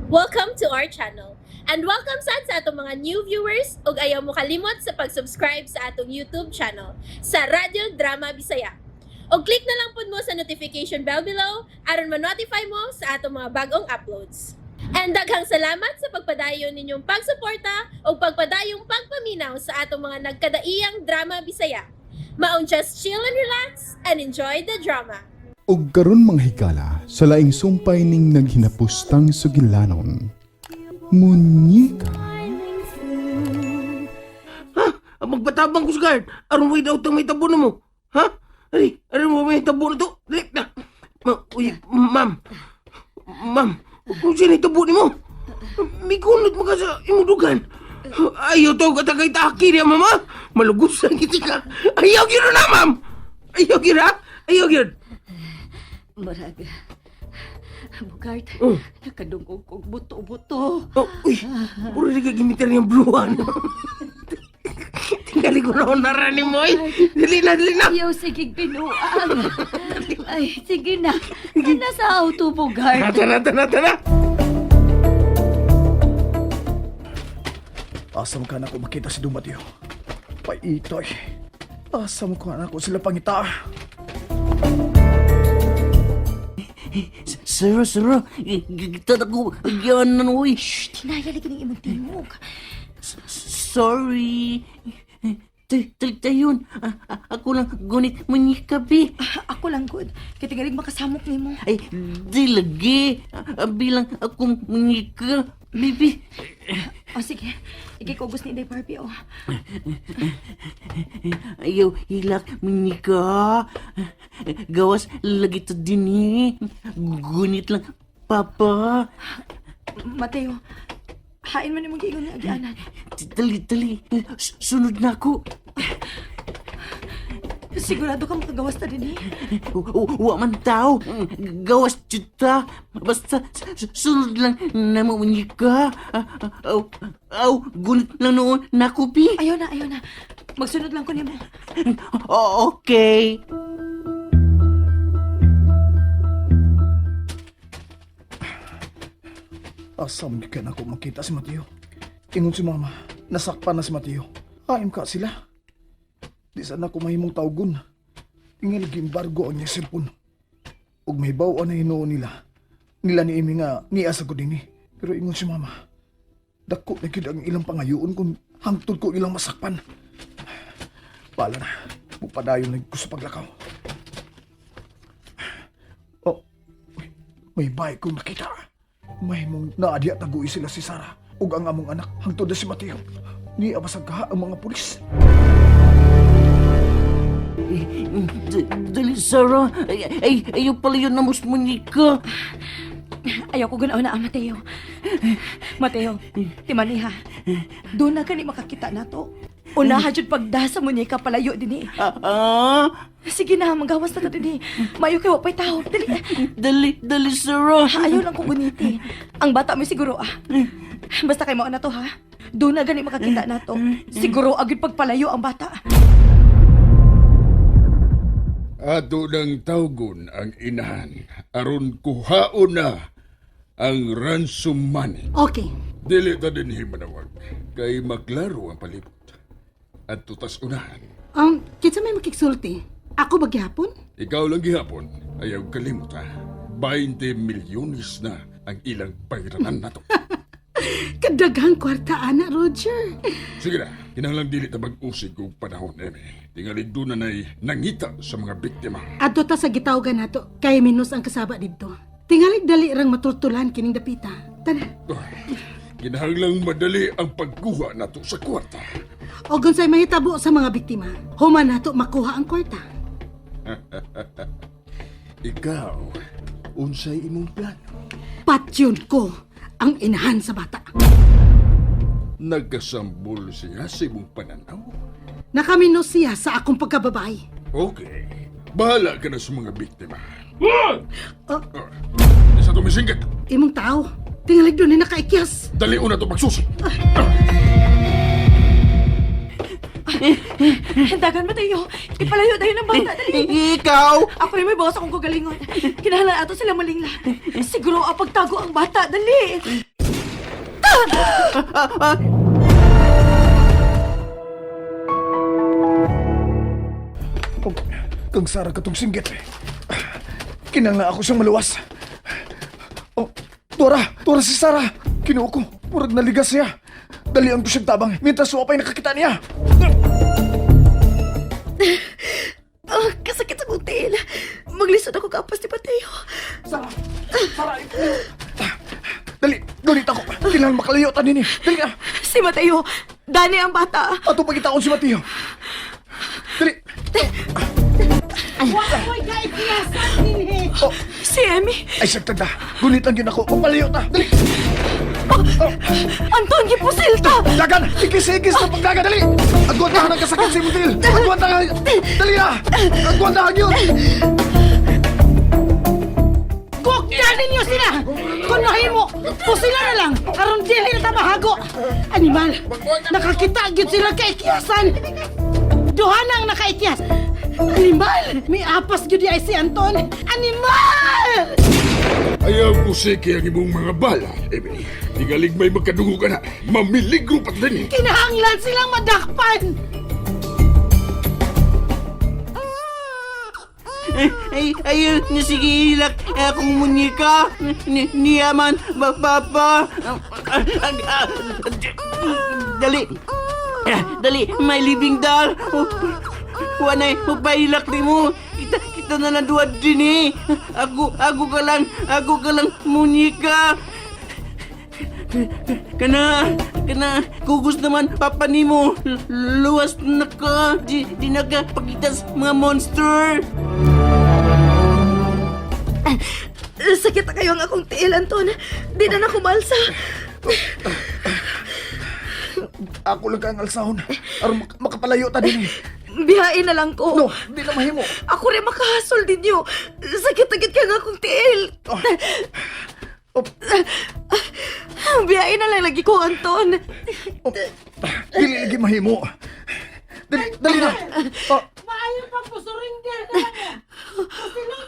Welcome to our channel. And welcome sad sa atong mga new viewers ug ayaw mo kalimot sa pag-subscribe sa atong YouTube channel sa Radyo Drama Bisaya. Og click na lang pud mo sa notification bell below aron ma-notify mo sa atong mga bagong uploads. And daghang salamat sa pagpadayon ninyong pagsuporta ug pagpadayong pagpaminaw sa atong mga nagkadaiyang drama Bisaya. Maong just chill and relax and enjoy the drama. Ug karon mga higala sa laing sumpay ning naghinapustang sugilanon. Munyika. Ha? Magpatabang ko sa guard. Aron way daw may tabo na mo. Ha? Ari, aron mo may tabo na to. Dali na. Ma, uy, ma'am. Ma'am, kung sino tabo ni mo? May kunot mo ka sa imudugan. Ayaw to, katagay taki niya, mama. Malugusan kita ka. Ayaw yun na, ma'am. Ayaw yun, ha? Ayaw yun. Marag. Bugart, Oh. nakadungog kog buto-buto. Oh, uy, puro di ka gimitar niyang bluhan. Tingali ko na honaran ni Moy. Dali na, dali na. Ayaw, sige, binuang. Ay, sige na. Nasa auto, Bugart. Tara, tara, tara. Asa mo ka na ako makita si Dumatyo? Paitoy. Asa mo ka na ako sila pangita? Sir, sir, gigitad ako. Yan, uy. Shh, tinaya lagi ng imong tingog. Sorry. Tayon. Ako lang gunit munyika, bi. Ako lang good. Kay tingalig makasamok nimo. Ay, di lagi. Bilang akong munyika, bibi. O sige, ikikugos ni Inday Barbie oh. Ayaw, hilak, munyika. Gawas, lagi to din eh. Gunit lang, papa. Mateo, hain man imong giingon nga agianan. Dali, dali. Sunod na ako. Sigurado ka makagawas ta din eh. Wa man tao. Gawas juta. Basta sunod lang na ka. Aw, aw, gunit lang noon nakupi. Ayaw na, ayaw na. Magsunod lang ko nimo. Oh, okay. Asa mo ka na ako makita si Mateo? Ingon si Mama, nasakpan na si Mateo. Haim ka sila. Di sana ko mahimong tawgon. Tingal gimbargo ang niya cellphone. Ug may baw na hinuon nila. Nila ni Amy nga niya sa ko dinhi. Pero ingon si Mama, dako na gyud ang ilang pangayoon kung hangtod ko ilang masakpan. Bala na, mupadayon na ko sa paglakaw. Oh, may bike kong nakita. May mong naadya taguy sila si Sarah ug ang among anak hangtod na si Mateo. Niya basag ang mga pulis. Dali, Sarah. Ay, ay, ayaw pala yun na mas munyika. Ayaw ko ganaw na, ah, Mateo. Mateo, timani ha. Doon na kani makakita na to. Unaha jud pagda sa munyeka palayo din eh. Ah, ah. Sige na, magawas na ta din eh. Mayo kay wa pa'y tao. Dali. Dali, dali, Sarah. Ayaw lang kong guniti. Ang bata mo siguro ah. Basta kay mao na to ha. Doon na gani makakita na to. Siguro agad pagpalayo ang bata. Ato ng tawgon ang inahan aron kuhaon na ang ransom money. Okay. Dili ta dinhi manawag kay maklaro ang palibot. At tutas unahan. Kinsa may makiksulti? Ako ba gihapon? Ikaw lang gihapon, ayaw kalimot ha. 20 milyones na ang ilang pahiranan nato. Kadaghang kwarta ana, Roger. Sige na, kinahanglang dili ta mag-usig og panahon, Eme. Tingali doon na nay nangita sa mga biktima. Adto ta sa gitawgan nato kay minus ang kasaba didto. Tingalig dali rang matultulan kining dapita. Tana. Ay, kinahanglang madali ang pagkuha nato sa kwarta. Og unsay mahitabo sa mga biktima, human nato makuha ang kwarta. Ikaw, unsay imong plano? Patyon ko ang inahan sa bata. Nagkasambol siya sa imong pananaw. Nakaminos siya sa akong pagkababae. Okay. Bahala ka na sa mga biktima. Oh. Oh. Isa tumisinggit. Imong tao, tingalig doon ni nakaikyas. Dali una to pagsusi. Dagan Mateo, ipalayo tayo ng bata. Dali. Ikaw! Ako rin may bawas akong kagalingon. Kinahanglan ato sila malingla. Siguro ang pagtago ang bata. Dali. Oh, kang Sara katong singgit. Kinangla ako siyang maluwas. Oh, Dora! Dora si Sara! Kinuo ko. Murag naligas siya. Dalian ko siyang tabang. Mientras wa pa'y nakakita niya. Ah, kasakit sa kong tiil. Maglisod ako kaapas ni Mateo. Sara! Sara! Dali! Gulit ako! Kailangan makalayo ta nini. Dali na! Si Mateo, dani ang bata. Ato pagkitaon si Mateo. Dali! Wa ko'y kaikiyasan dinhi. Oh, Si Emmy. ay sagtag na. Gulit lang yun ako. Magpalayo ta. Dali! Anton, gipusil ta! Dagan! Ikis-ikis na pagdagan! Dali! Agwantahan ang kasakit si Mutil! Agwantahan! Dali na! Agwantahan yun! Gugna ninyo sila! Kung mahimo, pusila na lang! Aron dili na ta mahago! Animal, nakakita gyud sila kaikiyasan! Duha na ang nakaikyas! Animal! May apas gyud ay si Anton! Animal! Ayaw ko siki ang imong mga bala, Emily. Tingalig may magkadugo ka na. Mamiligro pat din eh. Kinahanglan silang madakpan! Ay, ayun, sige ilak akong munyika. Niya man, papa. Dali. Dali, my living doll. Wanay, magpailak ni mo. Kita, kita na lang duwad din eh. Ako ka lang munyika. Kana, kana, kugos naman papa nimo. Luwas na ka. Di na ka pakita sa mga monster. Sakit na kayo ang akong tiil, Anton. Di na nakumalsa. Ako lang kang alsahon. Aron makapalayo ta din eh. Bihain na lang ko. No, di na mahimo. Ako rin makahasol ninyo. Sakit na gid kay ang akong tiil. Oh. Oh. Bihain na lang lagi ko, Anton. Oh. Dili lagi mahimo. Dali, dali na. Oh, Maayo pang pusurrender na lang mo! Pusilong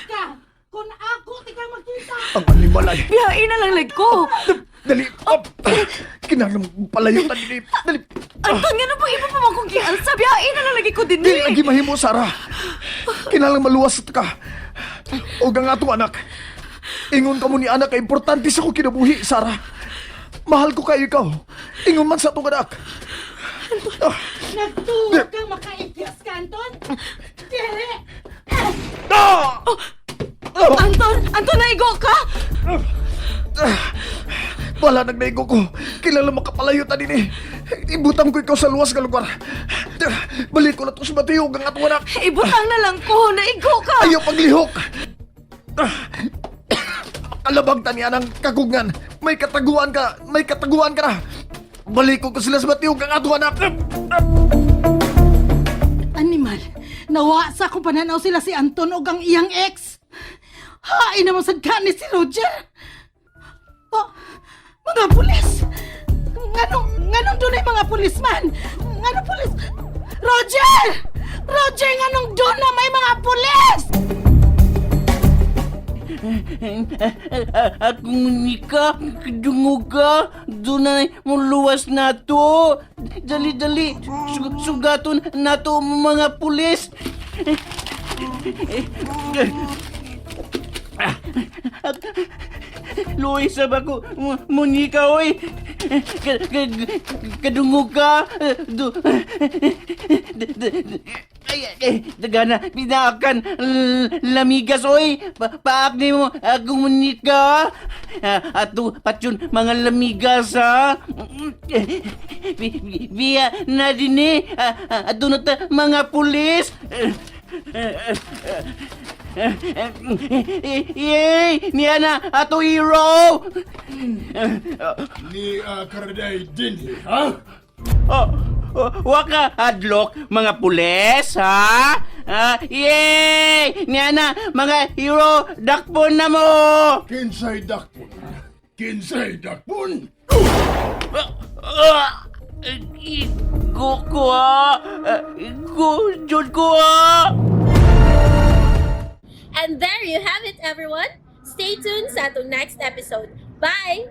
ka! Kung ako ti ka makita! ang animal ay. Bihain na lang lagi ko. Dali. Oh. Kinahanglan palayo ta din eh. Dali. Anton, nga na pang iba pa man kong gialsa. Bihain na lang lagi ko din Dili eh. lagi mahimo, Sara. Kinahanglan maluwas ka. O ang atong anak. Ingon ka mo ni anak kay importante sa ko kinabuhi, Sara. Mahal ko kayo ikaw. Ingon man sa atong anak. Ah, Nagtuo kang makaikyas ka, Anton! Dili! Ah! Anton, Anton, naigo ka! Wala nagnaigo ko. Kilala makapalayo ta din eh. Ibutang ko ikaw sa luwas nga lugar. Balik ko na to sa Mateo ang atong anak. Ibutang na lang ko. Naigo ka! Ayaw paglihok. Makalabag ta niya ng kagugngan. May kataguan ka. May kataguan ka na. Balik ko sila sa Mateo ang atong anak. Animal, nawa sa akong pananaw sila si Anton og ang iyang ex. Hain naman sad ka ni si Roger. Oh, mga pulis! Nganong, nganong dunay mga pulisman? Nganong pulis? Roger! Roger, nganong doon na may mga pulis? Akong munyika, kadungog ka. Doon na muluwas na to. Dali, dali. Sugaton na to mga pulis. Luis, ba ko? Munyika, oy. Kadungog ka. Ay, ay, dagana, pinakan, lamigas, oy. Paak ni mo, akong munyika. Ato, patyon, mga lamigas, ha. Biya na din eh. Ato na ta, mga pulis. Yay! Niya na, ato hero! Ni Karaday din eh, ha? Oh, oh, waka hadlok mga pulis, ha? Ah, yay! Niya na, mga hero, dakpon na mo! Kinsay dakpon, ha? Kinsay dakpon? Ah, Igo ko, ha? Ah, Igo, Diyos ko, ha? And there you have it, everyone. Stay tuned sa atong next episode. Bye!